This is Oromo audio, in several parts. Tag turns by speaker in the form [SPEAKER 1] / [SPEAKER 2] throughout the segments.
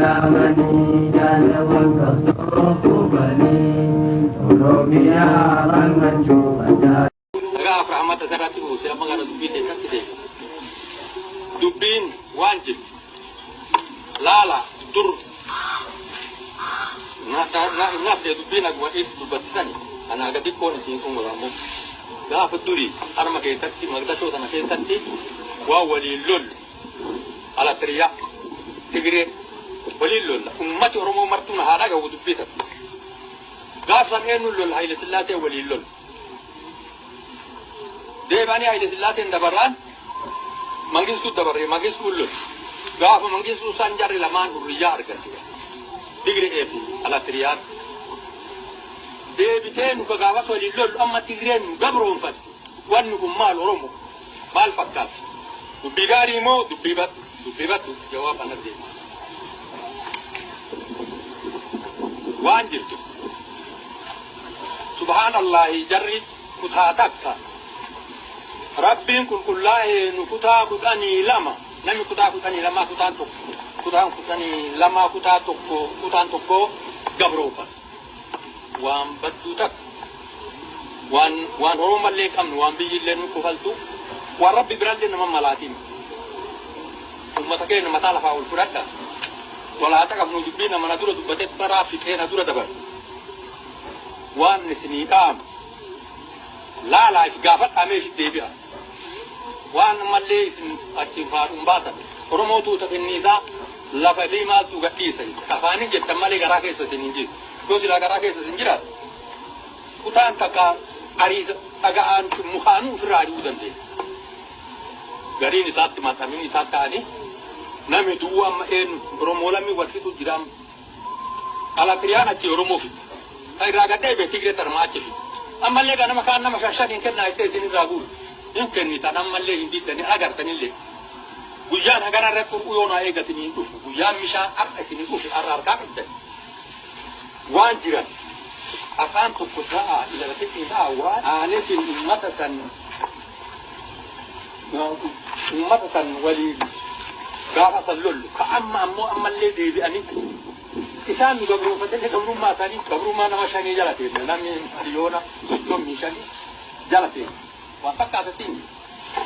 [SPEAKER 1] Dhaamanii jaalawwan qabsoo qubanii Oromiyaa rammachuu addaa.
[SPEAKER 2] Dhagaa Afrahamata isarratti buuse amma gara dubbii keessatti deema. Dubbiin waan jirtu laala dur naaf dubbiin akkuma dhiirsi dubbattisani anaa gadi xiqqoon isiin xumura ammoo gaafa durii harma keessatti magdachoo sana keessatti waan waliin lollu alatiriyaa Tigree waliin lolla. Ummati Oromoo martuun haa dhagahu dubbii tana. Gaafa san eenyuun lolla? Haile Sillaasee waliin lolla. Deebanii Haile Sillaaseen dabarraan Mangistuu dabarree Mangistuun lolla. Gaafa Mangistuu san jarri lamaan hurriyyaa argatte. Tigree fi alatiriyaan. Deebitee nu gaafas waliin lollu amma Tigreen nu gabroonfatte. Wanni kun maal Oromoo? Maal fakkaata? Dubbii gaarii moo dubbii baddu? Dubbii baddu jawaab ana deema. Waan jirtu. Subhaanallahi, jarri kutaa takka. Rabbiin qulqullaa'ee nu kutaa 12, namni kutaa 12, kutaan tokko, kutaan 12, kutaa tokko, kutaan tokko gabroofata. Waan badduu takka. Waan Oromoo mallee qabnu, waan biyyillee nu kufaltu, waan Rabbi birallee nama malaatiin. Uummata keenya mataa lafaa ol fudhadha. Walaa qabnu dubbii nama na dura dubbatee baraa fixee na dura dabar. Waan isinii dhaamu laalaa if gaafadhaa mee isin deebi'a. Waan ammallee isin achiin faadhuun baasan. Oromoo tuuta finniisaa lafa fi maaltu gadhiisa. Afaanin jettan malee garaa keessa isin hin jiru. Yoo silaa garaa keessa isin jiraatu kutaan takka ariisa dhaga'aan mukaanuu ofirraa ari'uu dandeenya. Gariin isaatti maxxananii isaatti ta'anii namni duwwaa amma eenyu Oromoo lammii wal fixu jira amma. Alatiriyaan achi Oromoo fixu. Kan irraa gad deebi'e Tigree tarmaa achi fixu. Ammallee ganama kaan nama shan shan hin kennaa jettee isin irraa guuru. Hin kennitan, ammallee hin diddanii agartanillee. Guyyaan hagana irratti qurquu yoo naa eegatanii hin dhufu. Guyyaan bishaan har'a isin dhufu har'a harkaa qabdan. Waan jiran afaan tokko ta'a ilaalatti ta'a waan aanetiin ummata san waliin gaafa san lollu ka amma ammoo ammallee deebi'anii isaan nu gabroonfatanii gabrummaa isaanii, gabrummaa nama shanii jala teenya, namni 35 miliyoona jala teenya waan fakkaatatiin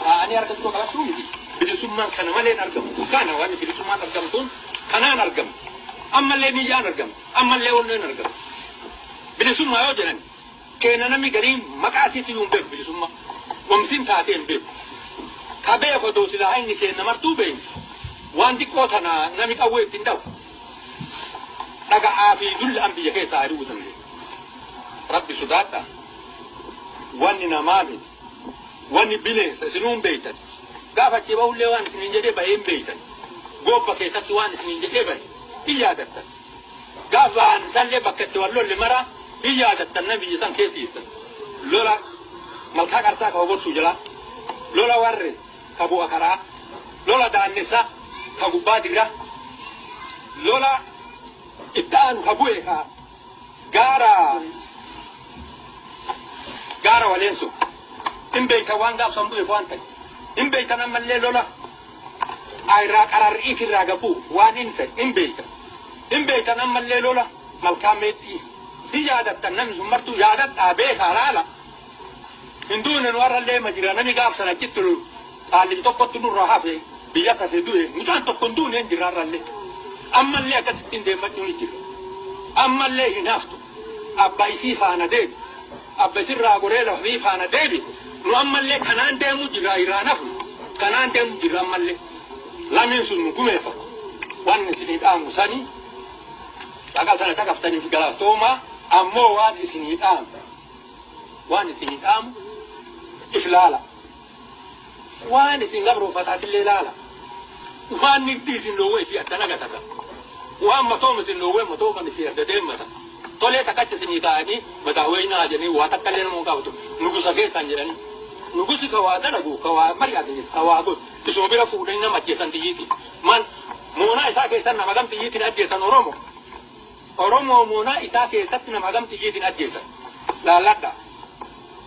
[SPEAKER 2] taa'anii harka dura qabachuu miti. Bilisummaan kana malee hin argamu. Kana waan bilisummaan argamtuun kanaan argamu. Ammallee niyyaan argamu. Ammallee onneen argamu. Bilisummaa yoo jedhan keenya namni gariin maqaa isiitti hin beeku bilisummaa. Wamsiin taatee hin beeku. Ka beeku odoo silaa inni keenya martuu beeku. Waan xiqqoo tana namni qawwee ittiin dhabu. Dhaga'aa fi dullaan biyya keessaa ari'uu dandeenya. Rabbi sodaadha. Wanni namaa miti. Wanni bineensa isinuu hin beektan. Gaafa achi bahullee waan isiniin jedhee bahee hin beektan. Gobba keessatti waan isiniin jedhee bahe hin yaadattan. Gaafa bahan isallee bakka itti wal lolle mara hin yaadattan, na biyya san keessa jirtan. Lola malkaa qarsaa ka ogorsuu jalaa. Lola warre ka bu'a karaa. Lola daannessa ka gubbaa dirra. Lola itti aanu ka bu'e ka gaara waleensu. Hin beektan waan gaafsan bu'e waan ta'e. Hin beektan ammallee lola irraa qararriif irraa gabuu waan hin ta'e hin beektan. Hin beektan ammallee lola malkaa meexxii. Hin yaadattan, namni sun martuu yaadadhaa beekaa laala. Hin duune, nu har'allee ma jira. Namni gaafsan achitti qaallichi tokkotti nurraa hafe biyya kafe du'e, mucaan tokko hin duune, hin jira har'allee. Ammallee akkasitti hin deemmachuun hin jira. Ammallee hin haftu. Abba isii faana deebi. Abba isirraa goree lafa fi faana deebi. Nu ammallee kanaan deemuu jira, irraa nafu. Kanaan deemuu jira ammallee. Lameen sun nu gumeeffa. Waan isinii dhaamu sani dhagaa sana dhagaftaniif galatoomaa, ammoo waan isinii dhaamu. Waan isinii dhaamu if laala. Waan isin gabroonfataatillee laala. Waan nigdi isin dhoowwee fi adda nagatata. Waan matooma isin dhoowwee matooman fi adda deemmata. Tolee takkacha isinii ta'anii mataa wayinaa jedhanii waa takka illee nama hin gaafatu. Nugusa keessaan jedhanii. Nugusi ka waa dalagu, ka waa mari'ate, ka waa godhu. Isuma bira fuudhanii nama ajjeesan xiyyiitiin. Maal moonaa isaa keessan nama gam xiyyiitiin ajjeesan Oromoo? Oromoo moonaa isaa keessatti nama gam xiyyiitiin ajjeesan? Laalladha.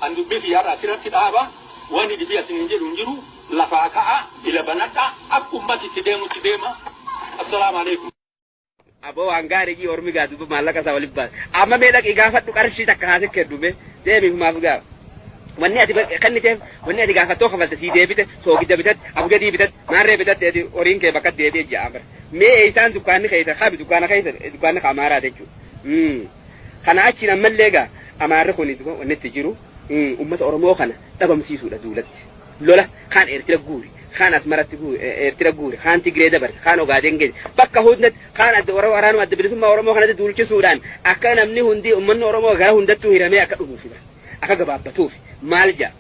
[SPEAKER 2] An dubbii xiyyaarraa asirratti dhaaba. Wanni dhibii asiniin jedhu hin jiru. Lafaa ka'a, ila banadha, akka ummati itti deemutti deema. Assalaamu alaikum.
[SPEAKER 3] Aboo waan gaarii jii ormi gaa duuba maallaqa isaa walitti baase. Amma mee dhaqii gaafadhu qarshii takka haa kennu mee deemi maaf gaa. Wanni ati kenniteef wanni ati gaafattoo kafalte sii deebite soogidda bitatte abgadii bitatte maarree bitatte ati horiin kee bakka deebi'e ja'a bara. Mee eessaan dukkaanni keessa kabi dukkaana keessa dukkaanni ka amaaraa jechuudha. Kana achiin ammallee gaa amaarri kun wanni itti jiru uummata Oromoo kana dhabamsiisuudha duulatti. Lola kaan Eertira guuri kaan Asmaratti guuri Eertira guuri kaan Tigree dabarse kaan Ogaadeen geesse bakka hundatti kaan adda waraanuma adda bilisummaa Oromoo kanatti duulchisuudhaan akka namni hundi uummanni Oromoo gara hundattuu hiramee akka dhumuuf akka gabaabbatuuf maal ja'a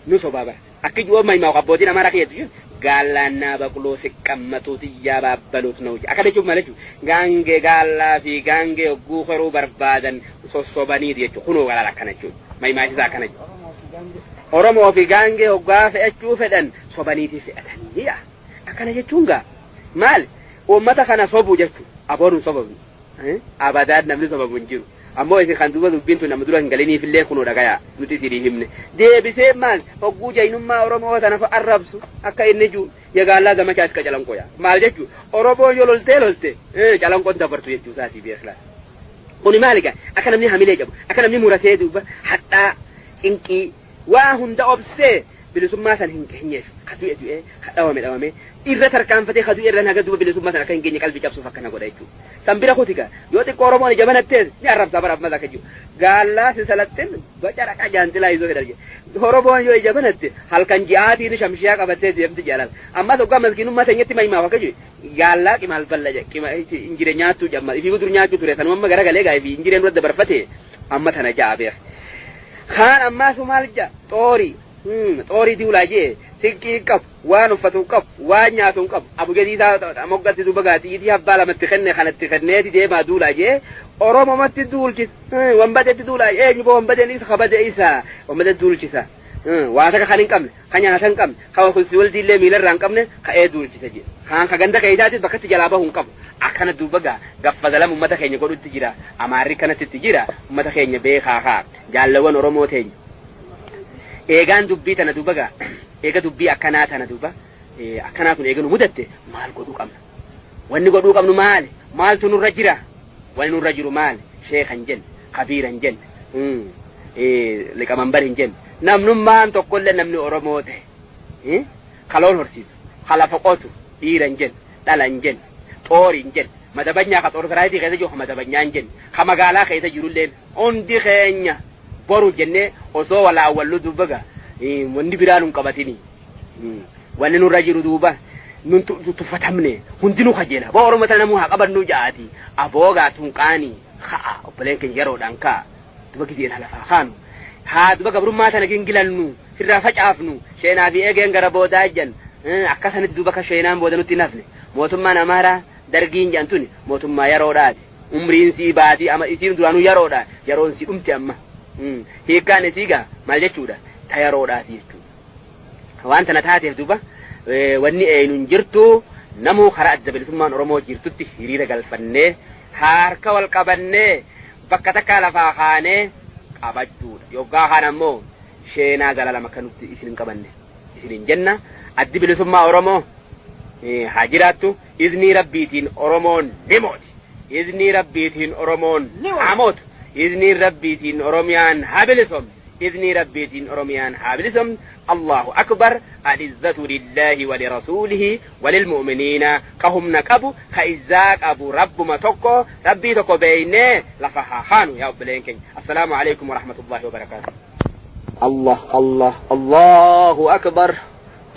[SPEAKER 3] nu sobaa bara akki ji'oo mahimaa abbootiin amaaraa keessa gaalaannaa baqloo siqqammatuu xiyyaa baabbaluut na'u akka jechuun maal jechuun gaangee gaallaa fi gaangee hogguu horuu barbaadan sossobaniiti jechuudha kunoo galaala akkana jechuudha mahimaashisaa akkana jechuudha. Oromoo fi gaangee hoggaa fe'achuu fedhan sobaniiti fe'atanii akkana jechuun gaa maal uummata kana sobuu jechuudha aboon hin sobamu abadaan namni sobamu hin jiru. Ammoo isin kan duuba dubbiin tun nama dura hin galiniifillee kunoo dhagayaa nuti isinii himne deebisee maal hogguu jaynummaa Oromoo tana arrabsu akka inni jiru yagaallaa gamachaa iska calanqoo yaa maal jechuu Oromoon yoo loltee lolte calanqoon dabartu jechuu isaatii beeklaa kuni maali gaa akka namni hamilee qabu akka namni muratee duuba hadhaa cinqii waa hunda obsee bilisummaa san hin geenyeef ka du'e du'ee ka dhawame dhawame irra tarkaanfatee ka du'e irra haga duuba bilisummaa san akka hin geenye qalbii cabsuuf akkana godha jechuudha. San bira kuti gaa yoo xiqqoo Oromoon ija banattees ni arrabsaa bara ammas akka jiru. Gaallaa si salattin baca raqa jaanxilaa izoo fedha jedhe. Oromoon yoo ija banatte halkan ji'aatiin shamshiyaa qabattee deemti jaalala. Ammas hoggaa maskiinummaa teenyatti mahimaaf akka jiru gaallaa qimaal balla jedhe qima injire nyaattuu jamma ifii dur nyaachuu ture sanuma amma garagalee gaa ifii injireen dura dabarfate amma tana ja'a beek. Kaan ammaa sumaal ja'a xoorii xoorii diulaa jee sinqii qabu waan uffatu qabu waan nyaatu qabu abu jedii isaa moggatti duuba gaa xiyyitii abbaa lamatti kenne kanatti kenneeti deemaa duulaa jee Oromomatti duulchisa wanbadeetti duulaa eenyu boo wanbadeen isa kabade isa wanbadeetti duulchisa waa takka kan hin qabne kan nyaata hin qabne kan kunsi waldiillee miilarraa hin qabne ka'ee duulchisa jee kaan ka ganda keessaatis bakkatti jalaa bahu hin qabu akkana duuba gaa gaffadalam uummata keenya godhutti jira amaarri kanatti itti jira uummata keenya beekaa haa jaallawwan Oromoo teenya. Eegaan dubbii tana duuba gaa eega dubbii akkanaa tana duuba akkanaa kun eega nu mudatte maal godhuu qabna wanni godhuu qabnu maali maaltu nurra jira wanni nurra jiru maali sheeka hin jenne kabiira hin jenne liqamanbar hin jenne namnummaan tokkollee namni Oromoo ta'e ka loon horsiisu ka lafa qotu dhiira hin jenne dhala hin jenne xoorii hin jenne madabanyaa ka xoor saraayitii keessa jiru ka madabanyaa hin jenne ka magaalaa keessa jirullee hundi keenya boru jennee osoo walaawwallu duuba gaa wanni biraa nun qabatini wanni nurra jiru duuba nun tuffatamne hundinuu kajeela boo Oromoo tana namuu haa qabannuu ja'aati aboo gaa tunqaanii ka'a obboleen keenya yeroodhaan ka'a duba gizeen halafaa kaanu haa duba gabrummaa tana gingilannu irraa facaafnu sheenaa fi eegeen gara boodaa ejjan akka sanitti duuba ka sheenaan booda nutti hin hafne mootummaan Amaaraa dargiin jedhan tuni mootummaa yeroodhaati umriin sii baatii ama isiin duraanuu yeroodha yeroon sii dhumte amma hiikkaan isii gaa maal jechuudha ta yeroodhaati jechuudha waan tana taateef duuba wanni eenyu hin jirtu namuu karaa adda bilisummaan Oromoo jirtutti hiriira galfannee harka wal qabannee bakka takka lafaa kaanee qabachuudha yoggaa kaan ammoo sheenaa zalalama akka nutti isin hin qabanne isin hin jenna addi bilisummaa Oromoo haa jiraattu iznii rabbiitiin Oromoon ni mooti iznii rabbiitiin Oromoon haa mootu iznii rabbiitiin Oromiyaan haa bilisomtu iznii rabbiitiin Oromiyaan haa bilisomtu Allahu akbar alizzatu lillahi wa lirasuulihi wa lilmu'miniina ka humna qabu ka izzaa qabu rabbuma tokko rabbii tokko beeynee lafa haa kaanu yaa obboleen keenya assalaamu alaikum warahmatullahi wabarakaatu Allah Allah Allahu akbar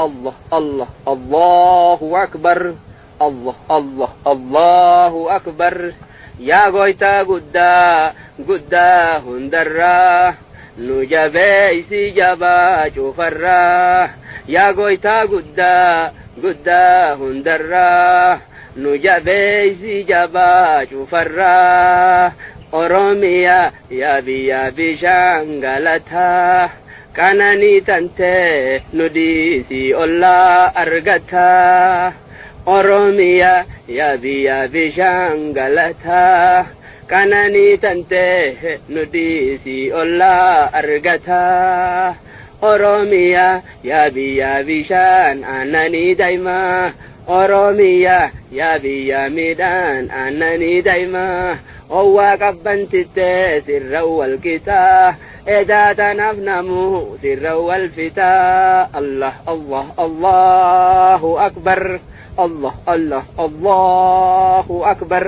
[SPEAKER 3] Allah Allah Allahu akbar Allah Allah Allahu akbar yaa goytaa guddaa guddaa hundarraa nu jabeeysi jabaa cufarraa yaa goytaa guddaa guddaa hundarraa nu jabeeysi jabaa cufarraa Oromiyaa yaa biyya bishaan galataa qananii tantee nu dhiisii ollaa argataa Oromiyaa yaa biyya bishaan galataa qananii tantee nu dhiisii ollaa argataa Oromiyaa yaa biyya bishaan aannanii daa'imaa Oromiyaa yaa biyya midhaan aannanii daa'imaa owwaa qabbantittee sirra wal qixaa edaa tanaaf namuu sirra wal fixaa. Allah Allah Allahu akbar, Allah Allah Allahu akbar.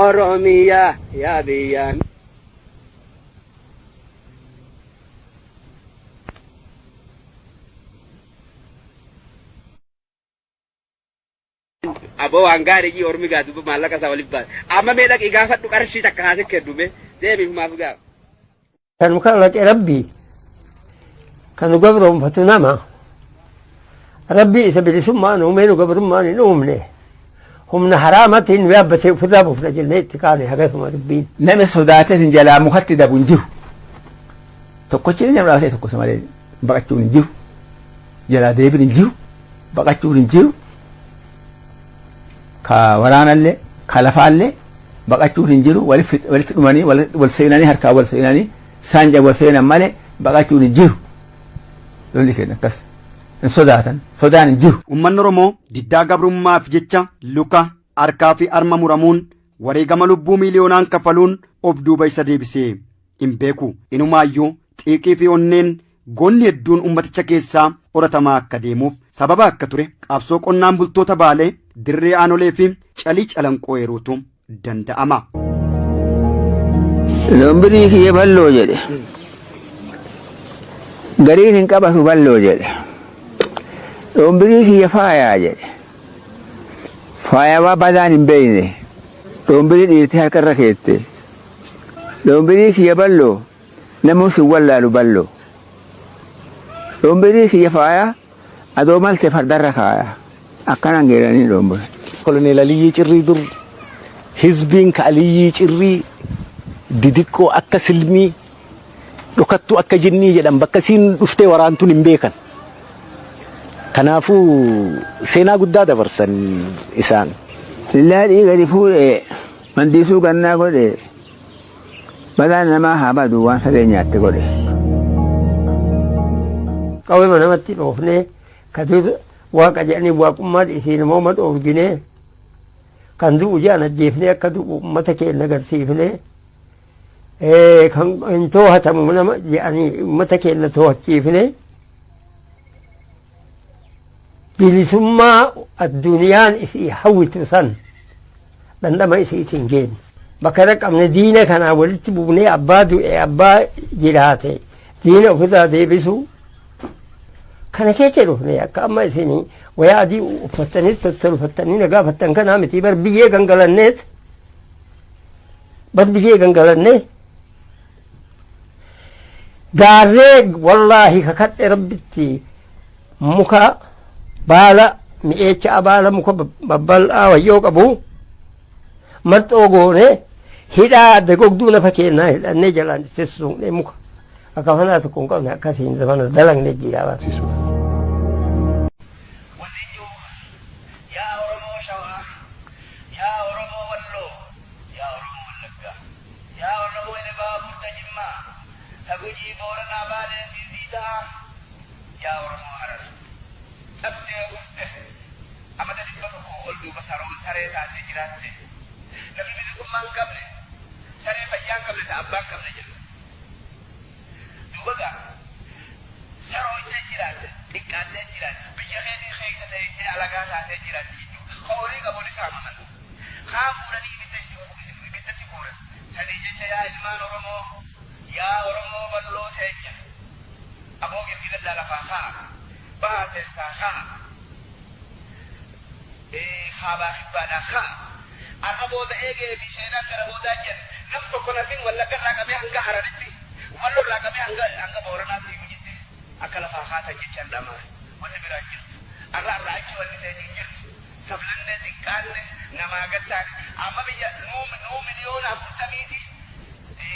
[SPEAKER 3] Oromiyaa yaa biyya. Aboo waan gaarii jii ormi gaa duuba maallaqa isaa walitti baase. Amma mee dhaqii gaafadhu qarshii takka haasee kennume deemiif maaf gaafa.
[SPEAKER 4] Kan kalaqe Rabbii, kan nu gabroonfatu nama. Rabbii isa bilisummaan uumee nu gabrummaan hin uumne. Humna haraamatiin nu yaabbatee ofirraa buufna jennee itti kaane hagasuma dubbiin.
[SPEAKER 5] Nama sodaatee hin jalaa mukatti dabu hin jiru. Tokkochi nama dhaabatee tokko isa malee baqachuun hin jiru. Jalaa deebiin hin jiru. Baqachuun hin jiru. Ka waraanallee ka lafaallee baqachuun hin jiru. Walitti dhumanii wal seenanii harkaa wal seenanii saanja wal seenan malee baqachuun hin jiru. Lolli keenya akkas hin sodaatan, sodaan hin jiru.
[SPEAKER 6] Uummanni Oromoo diddaa gabrummaaf jecha luka, harkaa fi harma muramuun wareegama lubbuu miiliyoonaan kafaluun of duuba isa deebisee hin beeku. Inumaayyuu xiiqii fi onneen goonni hedduun ummaticha keessaa horatamaa akka deemuuf sababa akka ture qabsoo qonnaan bultoota Baalee, Dirree Aanolee fi Calii Calanqoo eeruutu danda'ama.
[SPEAKER 5] Lombirii kiyya balloo jedhe. Gariin hin qabatu balloo jedhe. Lombirii kiyya faayaa jedhe. Faayawaa badaan hin beekne. Lombirii dhiirti harkarra keette. Lombirii kiyya balloo namuu sin wallaalu balloo. Lombirii kiyya faayaa adoo malte fardarra kaaya. Akkanaan geeranii lombira.
[SPEAKER 7] Koloneel Aliyyii Cirrii dur hizbiin ka Aliyyii Cirrii didiqqoo akka silmii dhokattuu akka jinnii jedhan bakka isiin dhuftee waraantuun hin beekan. Kanaafuu seenaa guddaa dabarsan isaan.
[SPEAKER 5] Lillaadhii gadi fuudhee mandiisuu gannaa godhe, balaan namaa haa badu waan saree nyaatte godhe.
[SPEAKER 4] Qawwee namatti dhoofnee ka dur waaqa jedhanii waaqummaa dhiisii namooma dhoorginee, kan du'u jedhan ajjeefnee akka du'u uummata keenya agarsiifnee, kan hin too'atamu nama jedhanii uummata keenya too'achiifnee, bilisummaa addunyaan isii hawwitu san dhandhama isiitiin geenne. Bakka dhaqqabne diina kanaa walitti buunee abbaa du'e abbaa jiraate diina ofirraa deebisuu kana keessa dhufne. Akka amma isin wayaa adii uffattanii tottolfattanii na gaafattan kanaa miti, bar biyyee gangalanneet, bar biyyee gangalannee gaarree. Wallaahi kakadhe Rabbitti, muka baala mi'eecha baala muka babbal'aa wayyoo qabu marxoo goone hidhaa dagogduu lafa keenyaa hidhannee jalaan itti suuqnee muka akka fanaa tokko hin qabne akkasiin zamana dalagne jira.
[SPEAKER 8] Wanni jiru, yaa Oromoo Shawaa, yaa Oromoo Walloo, yaa Oromoo Wallaggaa, yaa Oromoo Ilbaabur ta Jimmaa, ta Gujii, Booranaa, Baalee Siisii ta'a, yaa Oromoo Harar. Cabdee kufte amata 100 ol duuba saroon saree taatee jiraatte. Namni bilisummaa hin qabne saree fayyaa hin qabne ta abbaa hin qabne jedha. Duuba gaa sarooytee jiraatte, xiqqaattee jiraatte, biyya keetii keessa teessee alagaa taatee jiraatte jechuudha. Ka horii qabu ni saamaman. Kaan fuudhanii ibidda isin ibiddatti guuran. Sanii jecha yaa ilmaan Oromoo, yaa Oromoo bal'oo teenya, aboo girgiradhaa lafaa ka'a, bahaa seensaa ka'a, kaabaa kibbaadhaa ka'a. Arra booda eegee fi sheenaan gara boodaa jiran nam tokko nafin Wallagga irraa qabee hanga Hararitti, Wallo irraa qabee hanga Booranaatti iyyuu jette akka lafaa kaatan jechaan dhamaa. Wanni biraa hin jirtu. Arra arra achi wanni teenyu hin jirtu. Sablanne xiqqaanne namaa gattaane amma biyya nuu 40,000,000ti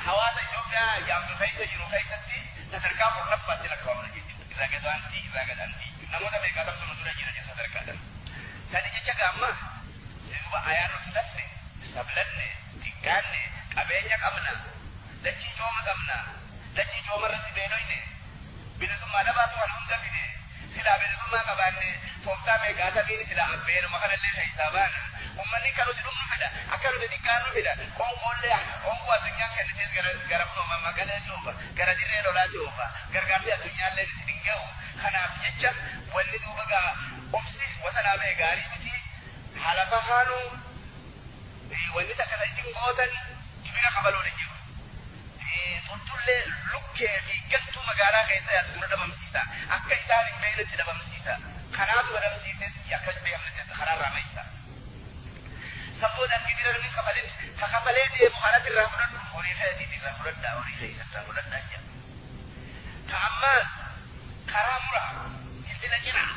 [SPEAKER 8] hawaasa Itoophiyaa jaamtu keessa jiru keessatti sadarkaa 10ffaatti lakkaa'amna jechuudha. Irraa gadaantii irraa gadaantii jechuudha. Namoota meeqaatamtu nu dura jira sadarkaadhaan. Sani jecha gaamma duuba ayaan nuti dafne sablanne xiqqaanne qabeenya qabna, dachii cooma qabna, dachii cooma irratti beeloyne, bilisummaa dhabaatu kana hunda fide. Silaa bilisummaa qabaanne Tooftaa meeqaatamiin sila abbeenuma kanallee keessaa baana. Ummanni akka nuti dhumnu fedha, akka nuti xiqqaannu fedha. Qoonqoollee qoonqoo addunyaan kennitees gara gara kunoo Maqaleetti oofa, gara dirree lolaatti oofa. Gargaarsi addunyaallee isin hin gahu. Kanaaf jecha wanni duuba gaa obsi wasanaa bahe gaarii miti. Halafa kaanuu wanni takka ta isin gootan gibira kafaluun hin jiru. Xuxxullee lukkee fi gantuu magaalaa keessa yaatu dura dhabamsiisa. Akka isaan hin beeknetti dhabamsiisa. Kanaatu dhabamsiise akka hin beekamnetti karaarraa maysa. San boodaan gibira namni kafalin ka kafalee deemu kanatti irraa fudhadhu, horii keetiiti irraa fudhadhaa, horii keessa irraa fudhadhaa jedha. Ka ammaas karaa muraa, dildila ciraa.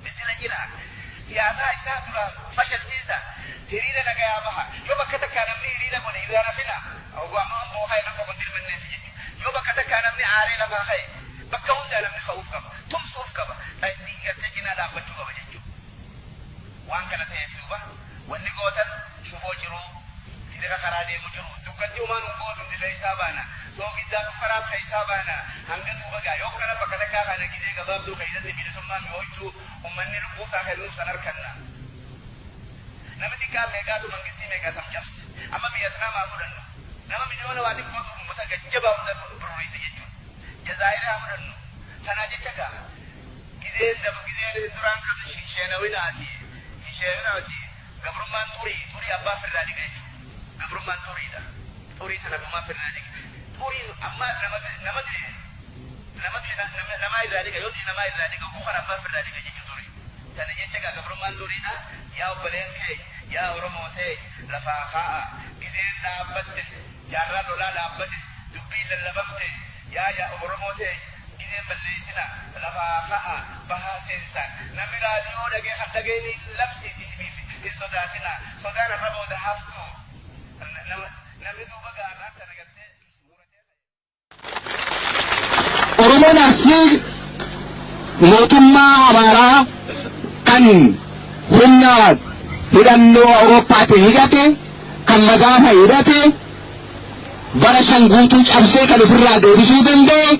[SPEAKER 8] Dildila ciraa. Siyaasaa isaa dura fashalsiisa. Hiriira nagayaa baha. Yoo bakka takkaa namni hiriira godhe irraa hafina. Oguu amma amboo ka'e nam tokko hin dirmanneefi jechuudha. Yoo bakka takkaa namni aaree lafaa ka'e, bakka hundaa namni ka'uuf qaba. Tumsuuf qaba. Gartee cinaa dhaabbachuu qaba jechuudha. Waan kana ta'eef duuba wanni gootan shuboo ciruu, sirika karaa deemu jiru, dukkatti homaa nun gootu, nuti keessaa baana. Soogiddaa sukkaraaf keessaa baana. Hanga duuba gaa yoo kana bakka takkaa kana gizee gabaabduu keessatti bilisummaa mi'ooytuu ummanni lubbuu isaa kennuuf san arkanna. Namni xiqqaa meeqaatu mangistii meeqaatam cabse. Amma Vietnam haa fudhannu. Nama miliyoona waa xiqqootu uummata gajjabaa hunda bururiise jechuudha. Jazaa'ir haa fudhannu. Tanaa jecha gaa gizeen dabu gizeen isin duraan qabdu sheenawinaati. Sheenawinaati. Gabrummaan xurii, xurii abbaa firraa dhiqa jechuudha. Gabrummaan xuriidha. Xurii tana abbummaa firraa dhiqa. Xuriin amma nama nama nama namaa irraa dhiqa, yoo namaa irraa dhiqa oguu kana abbaa firraa dhiqa jechuudha xurii. Tana jecha gaa gabrummaan xuriidha. Yaa obboleen kee, yaa Oromoo ta'e, lafaa kaa'a. Gizeen dhaabbatte, jaarraan lolaa dhaabbate, dubbiin lallabamte, yaa yaa Oromoo ta'e, gizeen balleessina, lafaa kaa'a, bahaa seensa. Namni raadiyoo dhagee kan dhageen labsiiti himiif hin sodaatina. Sodaan har'a booda haftu. Namni duuba gaarraan tana gartee muratee.
[SPEAKER 9] Oromoon Arsii mootummaa Amaaraa kan humna hidhannoo Awurooppaatiin hidhate, kan madaafa hidhate, bara 5 guutuu cabsee kan ofirraa deebisuu danda'e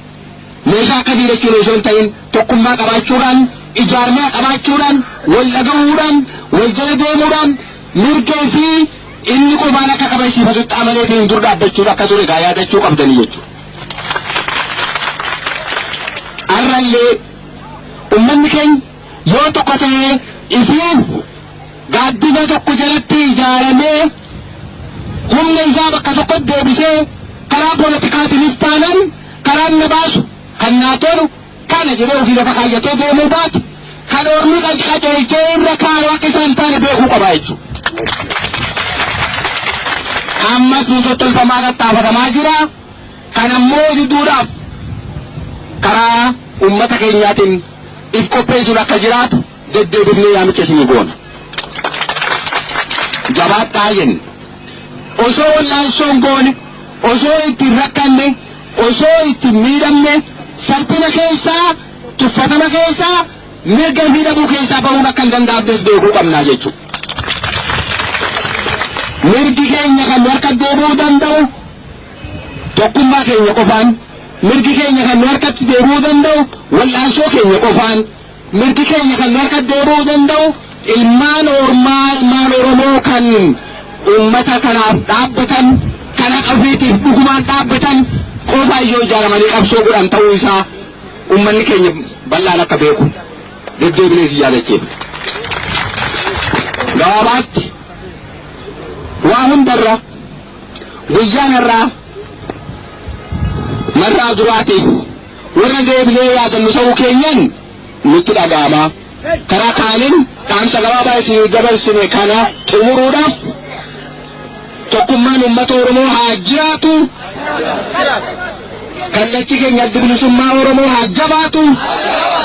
[SPEAKER 9] meeshaa akkasii hidhachuun osoo hin ta'in tokkummaa qabaachuudhaan, ijaarmiyaa qabaachuudhaan, wal dhagahuudhaan, wal jala deemuudhaan mirga fi inni qofaan akka kabachiifatutti amaleetiin dur dhaabbachuun akka ture gaa yaadachuu qabdanii jechuudha. Har'allee ummanni keenya yoo tokko ta'ee ifiif gaaddisa tokko jalatti ijaaramee humna isaa bakka tokkotti deebisee karaa poolitikaatiinis taanan karaan na baasu kan naa tolu kana jedhee ofii lafa kaayyatee deemuu baate kan ormi qajeelchee irra kaa'u akka isaan taane beekuu qaba jechuudha. Ammas nu tottolfamaa tattaafatamaa jira. Kan ammoo diduudhaaf karaa uummata keenyaatiin if qopheessuun akka jiraatu deddeebifnee yaamicha isinii goona. Jabaadhaa jenne. Osoo wal'aansoon goone, osoo itti hin rakkanne, osoo itti hin miidhamne, salphina keessaa, tuffatama keessaa, mirga miidhamuu keessaa bahuun akka hin danda'amnes beekuu qabnaa jechuudha. Mirgi keenya kan nu harka deebi'uu danda'u tokkummaa keenya qofaan, mirgi keenya kan nu harkatti deebi'uu danda'u wal'aansoo keenya qofaan, mirgi keenya kan nu harkatti deebi'uu danda'u ilmaan ormaa, ilmaan Oromoo kan uummata kanaaf dhaabbatan, kan haqa ofiitiif dhugumaan dhaabbatan qofa yoo ijaaramanii qabsoo godhan ta'uu isaa uummanni keenya bal'aan akka beeku deddeebinee si yaadachiifna. Gabaabaatti waa hundarra guyyaan har'aa marraa duraatiif warra deebinee yaadannu ta'uu keenyan nutti dhaga'ama. Karaa kaaniin dhaamsa gabaabaa isinii dabarsine kana xumuruudhaaf tokkummaan uummata Oromoo haa jiraatu. Kallachi keenya addi bilisummaa Oromoo haa jabaatu.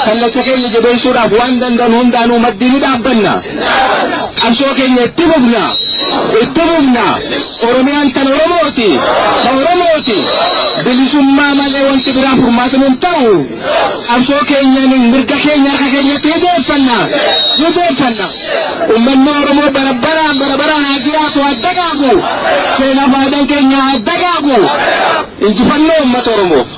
[SPEAKER 9] Kallacha keenya jabeessuudhaaf waan danda'an hundaanuu maddii ni dhaabbanna. Qabsoo keenya itti fufna. Itti fufna. Oromiyaan tan Oromooti. Ta Oromooti. Bilisummaa malee wanti biraa furmaata nun ta'u. Qabsoo keenyaan mirga keenya harka keenyatti ni deeffanna. Ni deeffanna. Uummanni Oromoo bara baraan bara baraan haa jiraatu, haa dagaagu. Seenaa faayidaan keenya haa dagaagu. Injifannoo uummata Oromoof.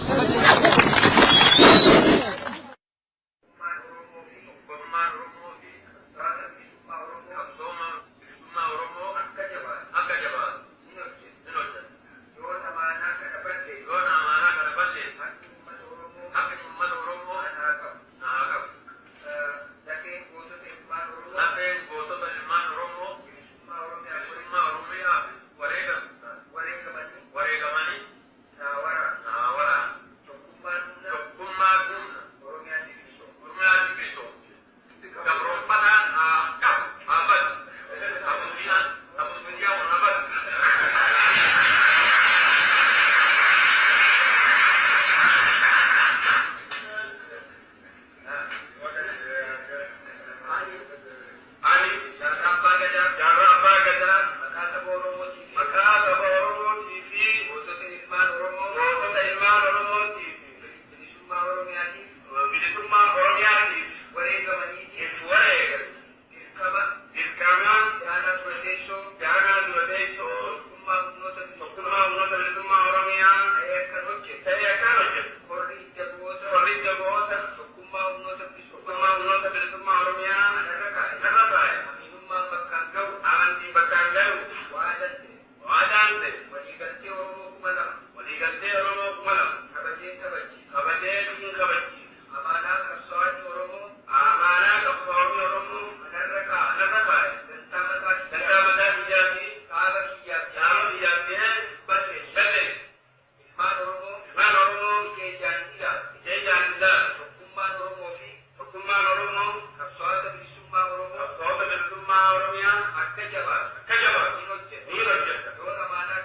[SPEAKER 10] Oromiyaa akka jabaatu akka jabaatu ni hojjeta. Yoon amaanaa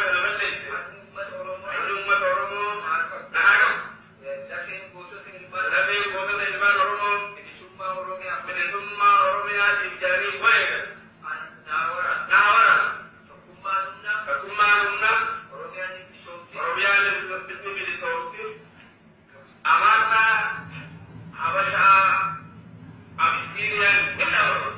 [SPEAKER 10] kana balleesse ani uummata Oromoo na haa qabu. Lafeen gootota ilmaan Oromoo bilisummaa Oromiyaatiif jedhanii wareegan na haa waraanu. Tokkummaan humna Oromiyaan ni bilisoomti. Amaarraa Habashaa Abisiiniyaan ni dhabamu.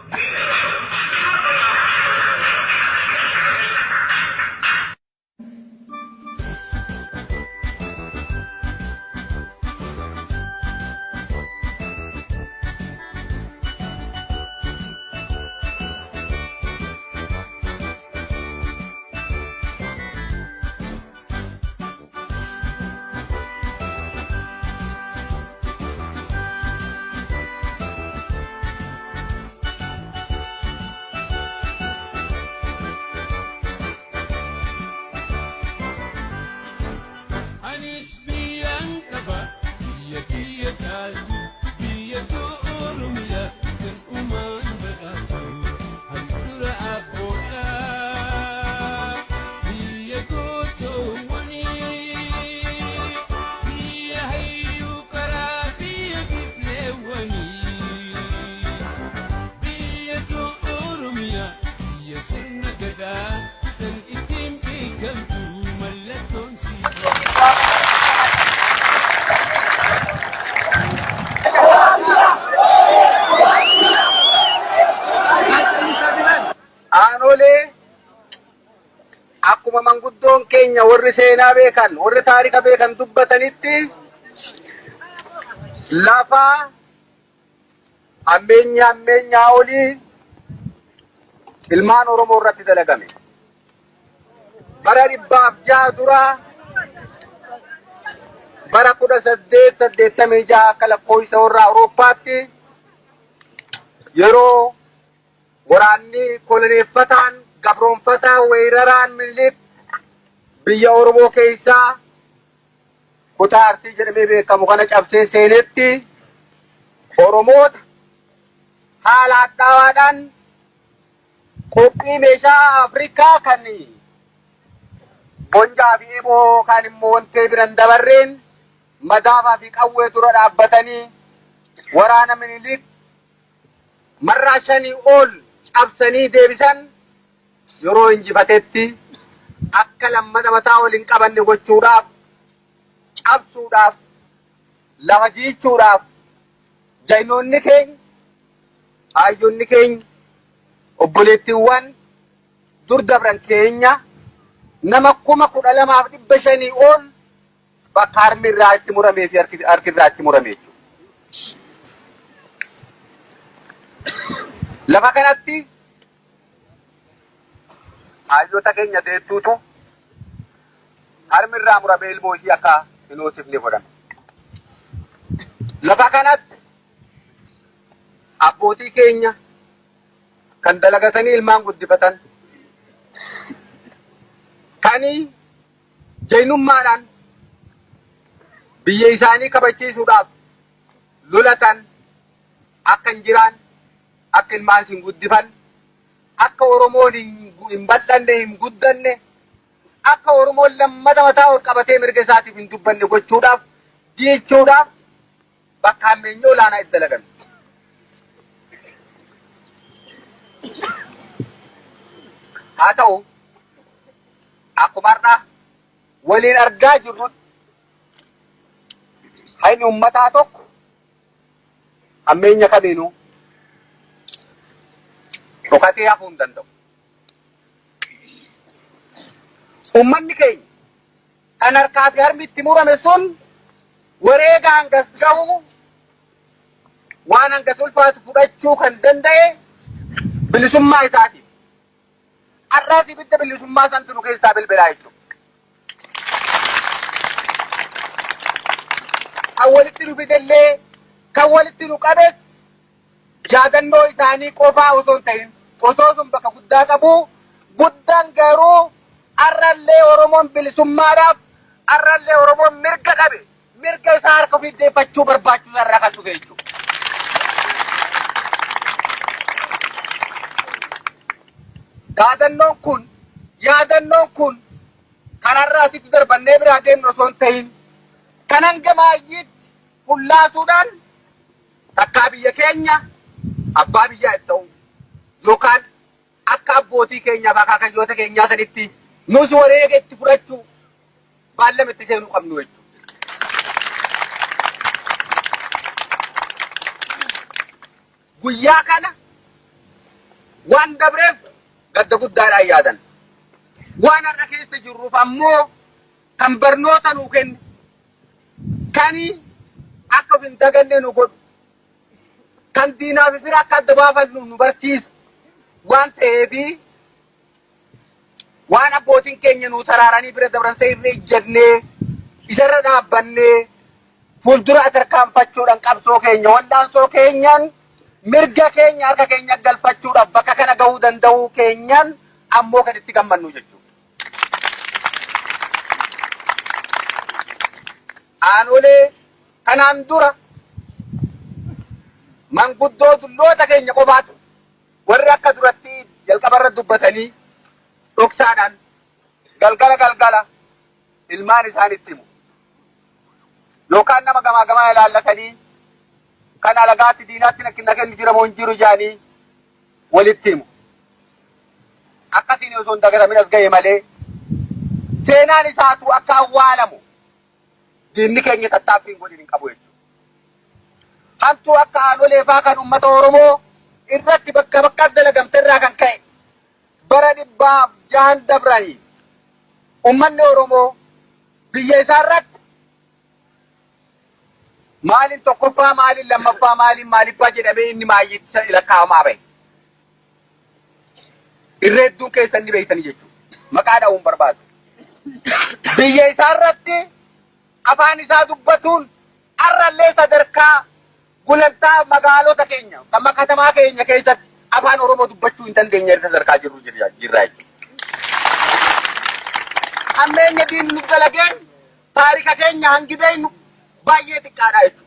[SPEAKER 11] Anis biyyan qaba biyya kiyya caaltu biyya too Oromiyaa kan uumaan badhaatu handhuura abboodha. Biyya gootoowwanii biyya hayyuu karaa biyya bifleewwanii biyya too Oromiyaa biyya sirna gadaa kan ittiin beekamtu mallattoon sii.
[SPEAKER 12] Aanolee akkuma manguddoon keenya warri seenaa beekan warri taarika beekan dubbatanitti lafa hammeenya hammeenyaa olii ilmaan Oromoo irratti dalagame. Bara 106 dura bara 1886 akka lakkoofsa warra Awurooppaatti yeroo waraanni koloneeffataan gabroonfataa weeraraan Minilik biyya Oromoo keessaa kutaa Arsii jedhamee beekamu kana cabsee seenetti Oromoota haala hadhaawaadhaan qophii meeshaa Afrikaa kan bonjaa fi eeboo yookaan immoo wantee biran dabarreen madaafaa fi qawwee dura dhaabbatanii waraana Minilik marraa shanii ol cabsanii deebisan yeroo injifatetti akka lammata mataa ol hin qabanne gochuudhaaf cabsuudhaaf lafa jiichuudhaaf jaynoonni keenya Aayyonni keenya, obboleettiiwwan dur dabran keenya nama 12,500 ol bakka harmi irraa itti muramee fi harki irraa itti murame jechuudha. Lafa kanatti aayyota keenya deettuutu harmi irraa muramee ilmoo ishii akka hin hoosifne godhame. Lafa kanatti Abbootii keenya kan dalagatanii ilmaan guddifatan, kan jaynummaadhaan biyya isaanii kabachiisuudhaaf lolatan akka hin jiraan, akka ilmaan hin guddifan, akka Oromoon hin bal'anne, hin guddanne, akka Oromoon lammata mataa ol qabatee mirga isaatiif hin dubbanne gochuudhaaf, jiichuudhaaf bakka hammeenyi olaanaa itti dalagame. Haa ta'u akkuma har'a waliin argaa jirrutti hayni ummataa tokko hammeenya kamiinuu dhokatee hafuu hin danda'u. Ummanni keenya kan harkaa fi harmi itti murame sun wareega hangas gahu waan hangas ulfaatu fudhachuu kan danda'e bilisummaa isaatiif. Har'aas ibidda bilisummaa santu nu keessaa bilbilaa jechuudha. Kan walitti nu fidellee kan walitti nu qabes yaadannoo isaanii qofaa osoo hin ta'in osoo sun bakka guddaa qabu guddaan garuu arrallee Oromoon bilisummaadhaaf arrallee Oromoon mirga dhabe mirga isaa harka ofii deeffachuu barbaachisaa irraa kan dhufe jechuudha. Dhaadannoon kun, yaadannoon kun kan har'a asitti darbannee biraa deemnu osoo hin ta'in kan hanga maayyiitti fullaasuudhaan takkaa biyya keenya abbaa biyyaa itti ta'uu yookaan akka abbootii keenyaaf akaakayyoota keenyaa sanitti nus wareega itti fudhachuu baallama itti seenuu qabnu jechuudha. Guyyaa kana waan dabreef gadda guddaadhaan yaadan. Waan har'a keessa jirruuf ammoo kan barnoota nuu kenne, kan akka of hin daganne nu godhu, kan diinaa fi fira akka adda baafannu nu barsiisu waan ta'eefi waan abbootiin keenya nuu taraaranii bira dabran isa irra ijjannee isarra dhaabbannee fuuldura tarkaanfachuudhaan qabsoo keenya wal'aansoo keenyaan mirga keenya harka keenya galfachuudhaaf bakka kana gahuu danda'uu keenyaan ammoo kan itti gammannu jechuudha. Aanolee kanaan dura manguddoo dulloota keenya qofaatu warri akka duratti jalqabarra dubbatanii dhoksaadhaan galgala galgala ilmaan isaanitti himu. Yookaan nama gamaa gamaa ilaallatanii kan alagaatti diinaatti na kennu jira moo hin jiru jedhanii walitti himu. Akkasiin osoo hin dagatamin as ga'e malee seenaan isaatu akka awwaalamu diinni keenya tattaaffii hin godhin hin qabu jechuudha. Hamtuu akka aanolee faa kan uummata Oromoo irratti bakka bakka dalagamte irraa kan ka'e bara dhibbaaf jahan dabranii uummanni Oromoo biyya isaa irratti maaliin tokkoffaa maaliin lammaffaa maaliin maaliffaa jedhamee inni maayyitti lakkaa'amaa bahe. Irra hedduun keessan ni beektanii jechuudha. Maqaa dha'uun barbaadu. Biyya isaa irratti afaan isaa dubbatuun har'allee sadarkaa gulantaa magaalota keenya kan katamaa keenya keessatti afaan Oromoo dubbachuu hin dandeenye irra sadarkaa jirru jirra jechuudha. Hammeenya diinni nu dalageen taarika keenya hangi beeknu baay'ee xiqqaadha jechuudha.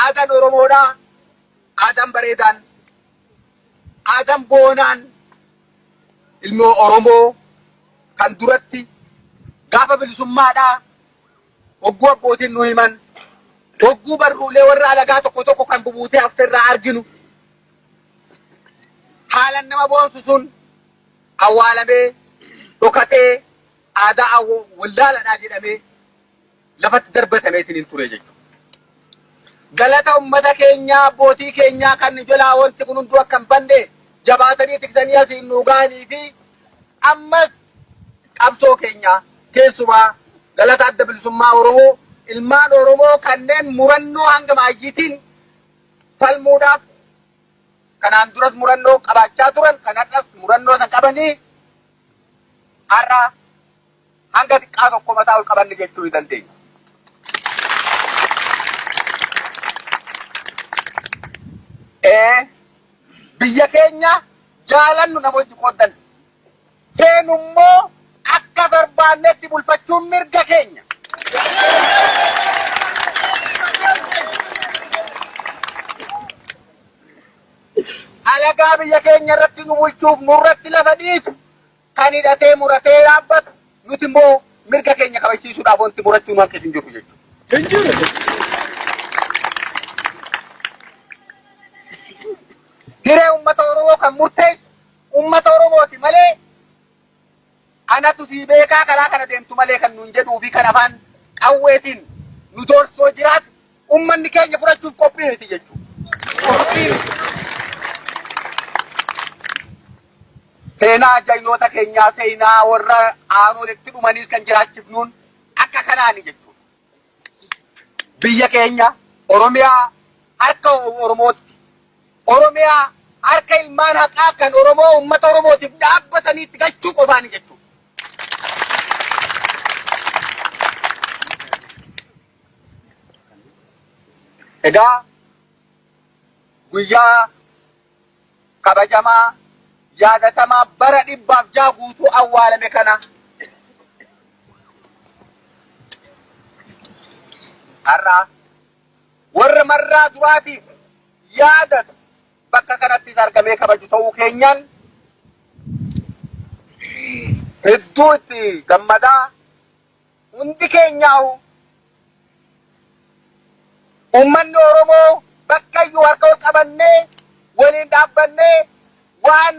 [SPEAKER 12] Aadaan Oromoodhaa, aadaan bareedaan, aadaan boonaan ilmi Oromoo kan duratti gaafa bilisummaadhaa hogguu abbootiin nu himan, hogguu barruulee warra alagaa tokko tokko kan bubuutee hafte irraa arginu, haalan nama boonsu sun awwaalamee dhokatee aadaa wallaaladhaa jedhamee lafatti darbatameetiin hin ture jechuudha. Galata ummata keenyaa abbootii keenyaa kan jalaa wanti kun hunduu akka hin banne jabaatanii tiksanii asiin nuu gahanii fi ammas qabsoo keenya keessumaa galata adda bilisummaa Oromoo ilmaan Oromoo kanneen murannoo hanga maayyiitiin falmuudhaaf kanaan duras murannoo qabaachaa turan kan har'as murannoo san qabanii har'a hanga xiqqaa tokko mataa ol qabanne jechuu ni dandeenya. Biyya keenya jaalannu namoonni qooddan. Feenu immoo akka barbaannetti bulfachuun mirga keenya. Alagaa biyya keenya irratti nu bulchuuf nurratti lafa dhiitu kan hidhatee muratee dhaabbatu nuti immoo mirga keenya kabachiisuudhaaf wanti murachuu nu hanqisu hin jiru jechuudha. Hin jiru. Hiree uummata Oromoo kan murteessu uummata Oromooti malee anatu sii beekaa karaa kana deemtu malee kan nuun jedhuu fi kan afaan qawweetiin nu doorsoo jiraatu uummanni keenya fudhachuuf qophii miti jechuudha. Qophii miti. Seenaa jaynoota keenyaa seenaa warra aanoletti dhumaniis kan jiraachifnuun akka kanaani jechuudha. Biyya keenya Oromiyaa harka Oromootti Oromiyaa harka ilmaan haqaa kan Oromoo uummata Oromootiif dhaabbataniitti galchuu qofaani jechuudha. Egaa guyyaa kabajamaa yaadatamaa bara 106 guutuu awwaalame kana har'a warra marraa duraatiif yaadatu bakka kanattis argamee kabaju ta'uu keenyaan Hedduu itti gammadaa hundi keenyaa'u uummanni Oromoo bakka iyyuu harka ol qabannee waliin dhaabbannee waan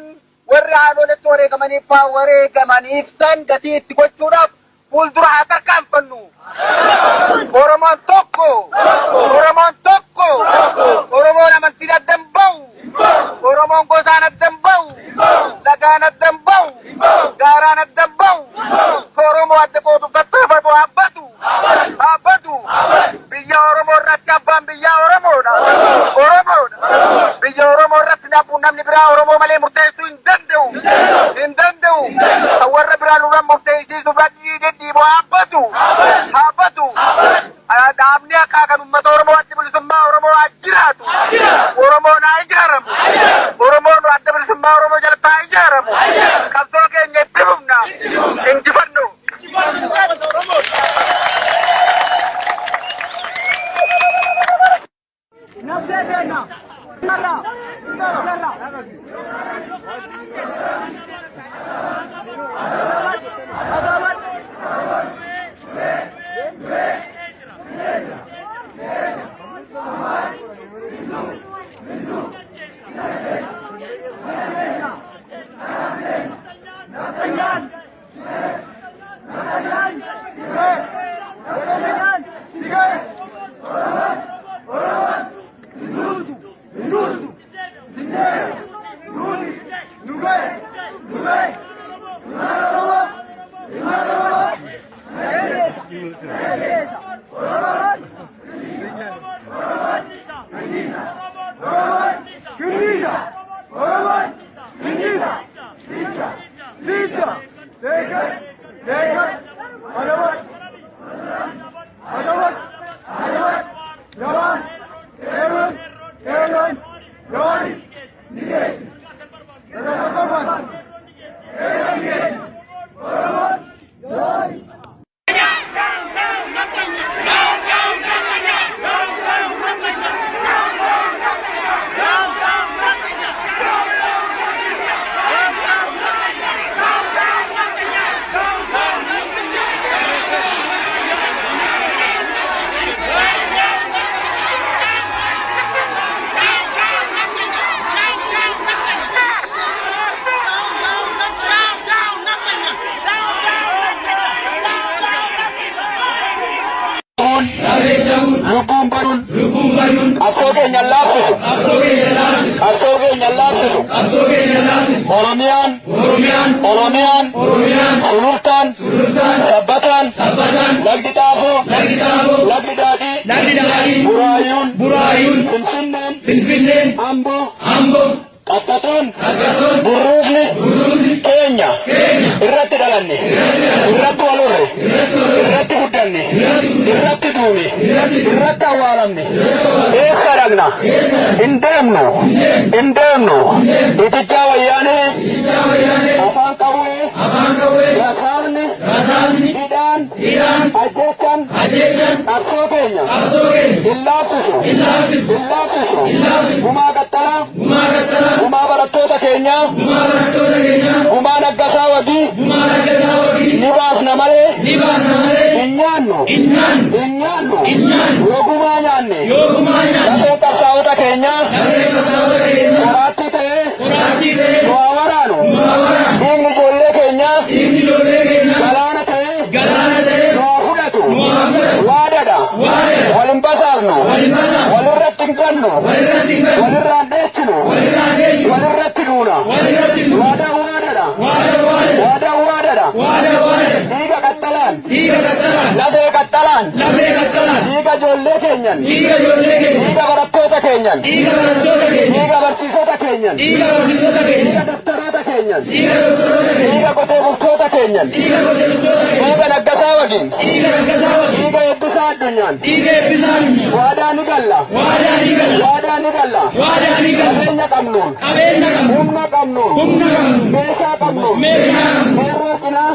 [SPEAKER 12] warri haadholetti wareegamaniif faa wareegamaniif san gatii itti gochuudhaaf fuuldura haa tarkaanfannu. Oromoon tokko! Oromoon tokko! Oromoon amantiin adda hin ba'u! Oromoon gosaan adda hin ba'u! Lagaan adda hin ba'u! Gaaraan adda hin ba'u! Oromoo adda qooduuf tattaafatu haabbatu! Haabbatu! Biyya Oromoo irratti abbaan biyyaa Oromoodha! Oromoodha! Biyya Oromoo irratti namni biraa Oromoo malee murteessuu hin danda'u! Hin danda'u! Kan warra biraa nurra murteessisuuf dhidhiibu haabbatu! Haabbatu! Dhaabni haqaa kan uummata Oromoo adda bilisummaa Oromoo haa jiraatu! Oromoon haa ijaaramu! Oromoon adda bilisummaa Oromoo jalatti haa ijaaramu! Qabsoo keenya itti fufna! Injifannoo!
[SPEAKER 13] Nafsee teenna. Jarra. Jarra.
[SPEAKER 2] Lubbuun baduun qabsoo keenya laaffisu. Qabsoo keenya laaffisu. Oromiyaan Oromiyaan Sulultaan Sabbataan Lagdi Xaafoo Lagdi Daadhii Buraayyuun Finfinneen Amboo Qaxxataan Burruufni keenya irratti dhalanne irratti wal horre irratti guddanne irratti duune irratti awwaalamne eessa dhaqna hin deemnu hin deemnu itichaa wayyaanee afaan qawwee rasaasni hidhaan ajjeechaan qabsoo keenya hin laaffisu hin laaffisu gumaa qaxxalaa gumaa barattoota keenyaa gumaa Naggasaa Wagii ni baasna malee hin nyaannu hin nyaannu yoo gumaa nyaanne lafeen qabsaa'ota keenyaa qoraattii ta'ee nu haa waraanu dhiigni ijoollee keenyaa galaana ta'ee nu haa fudhatu waadadha wal hin basaasnu walirratti hin gannu walirraan dheechinu walirratti duuna waadaan waadadha waadaan waadadha dhiiga qaxxalaan lafee qaxxalaan dhiiga ijoollee keenyan dhiiga barattoota keenyan dhiiga barsiisota keenyan dhiiga daktaroota keenyan dhiiga qotee bultoota keenyan dhiiga Naggasaa Wagiin dhiiga Eebbisaa Addunyaan waadaa ni galla waadaa ni galla qabeenya qabnuun humna qabnuun meeshaa qabnuun qeerroo cinaa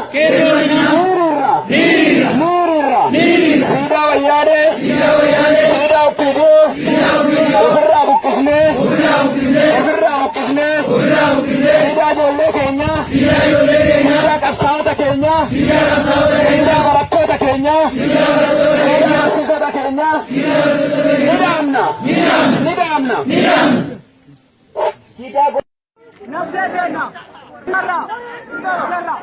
[SPEAKER 2] hiriirra hiriirra siidaa wayyaanee siidaa OPDO ofirraa buqqisnee ofirraa buqqisnee siidaa ijoollee keenyaa siidaa qabsaa'ota keenyaa.
[SPEAKER 9] barsiisota keenyaa ni dhaabna. Ni dhaabna. Siidaa
[SPEAKER 13] Nafsee teenna. Jarra. Jarra.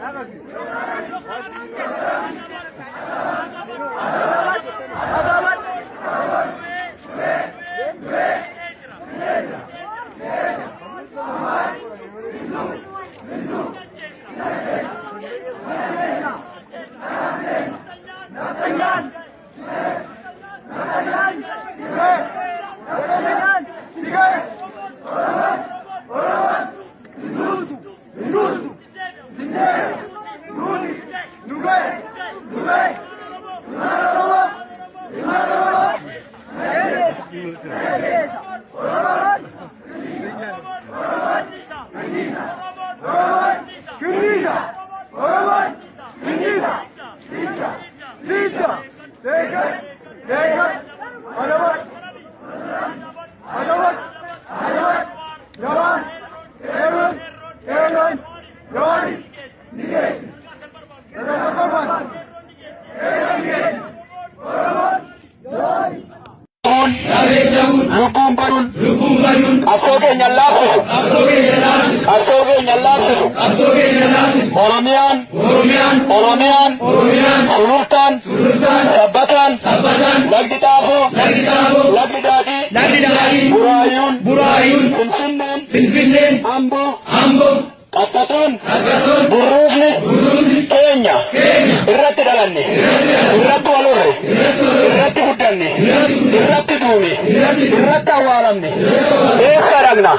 [SPEAKER 9] Lubbuun baduun qabsoo keenya laaffisu. Qabsoo keenya laaffisu. Oromiyaan Oromiyaan Sulultaan Sabbataan Lagdi Xaafoo Lagdi Daadhii Buraayyuun Finfinneen Amboo Qaqqatoon Burruufni keenya irratti dhalanne, irratti wal horre, irratti guddanne, irratti duune, irratti awwaalamne. Eessa dhaqna?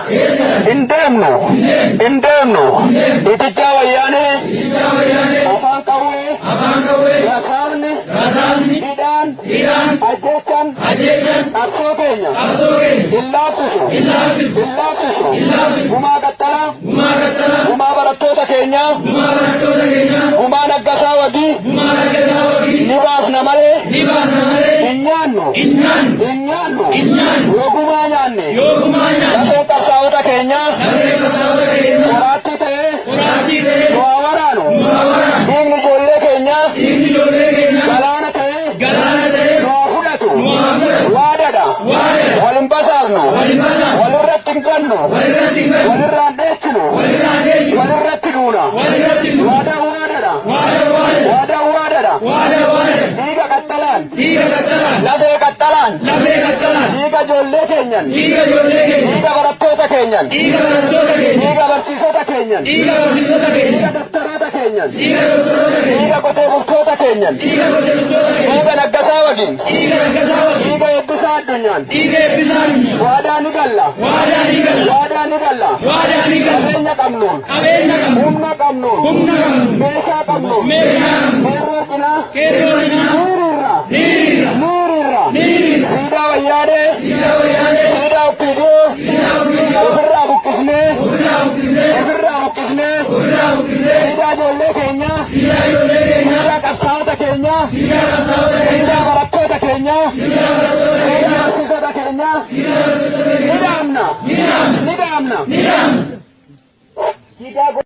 [SPEAKER 9] Hin deemnu, hin deemnu. Itichaa Wayyaanee, afaan qawwee, rasaasni, hidhaan, ajjeechaan, qabsoo keenya hin laaffisu, hin laaffisu. Gumaa Qaxxalaa, gumaa barattoota keenyaa, gumaa Naggasaa Wagii, ni baasna malee, hin nyaannu, hin nyaannu. Yoo gumaa nyaanne, lafeen qabsaa'ota keenyaa qoraattii ta'ee nu haa waraanu. Dhiigni ijoollee keenyaa galaana ta'ee nu haa fudhatu. Waadadha. Wal hin basaasnu. Walirratti hin gannu. Walirraan dheechinu. Walirratti duuna. Waadaan waadadha. Waadaan waadadha. Dhiiga qaxxalaan. Lafee qaxxalaan. Dhiiga ijoollee keenyan. Dhiiga barattoota keenyan. Dhiiga barsiisota keenyan. Dhiiga doktaroota keenyan. Dhiiga qotee bultoota keenyan. Dhiiga Naggasaa Wagiin. Dhiiga Eebbisaa Addunyaan. Waadaa ni galla. Waadaa ni galla. Qabeenya qabnuun. Humna qabnuun. Meeshaa qabnuun. Qeerroo cinaa. Hiriirra. Hiriirra. Siidaa Wayyaanee. Siidaa OPDO. Ofirraa buqqisnee. Ofirraa buqqisnee. Siidaa ijoollee keenyaa. Siidaa qabsaa'ota keenyaa. Siidaa barattoota keenyaa. Siidaa barsiisota keenyaa. Ni dhaabna. Ni dhaabna. Siidaa.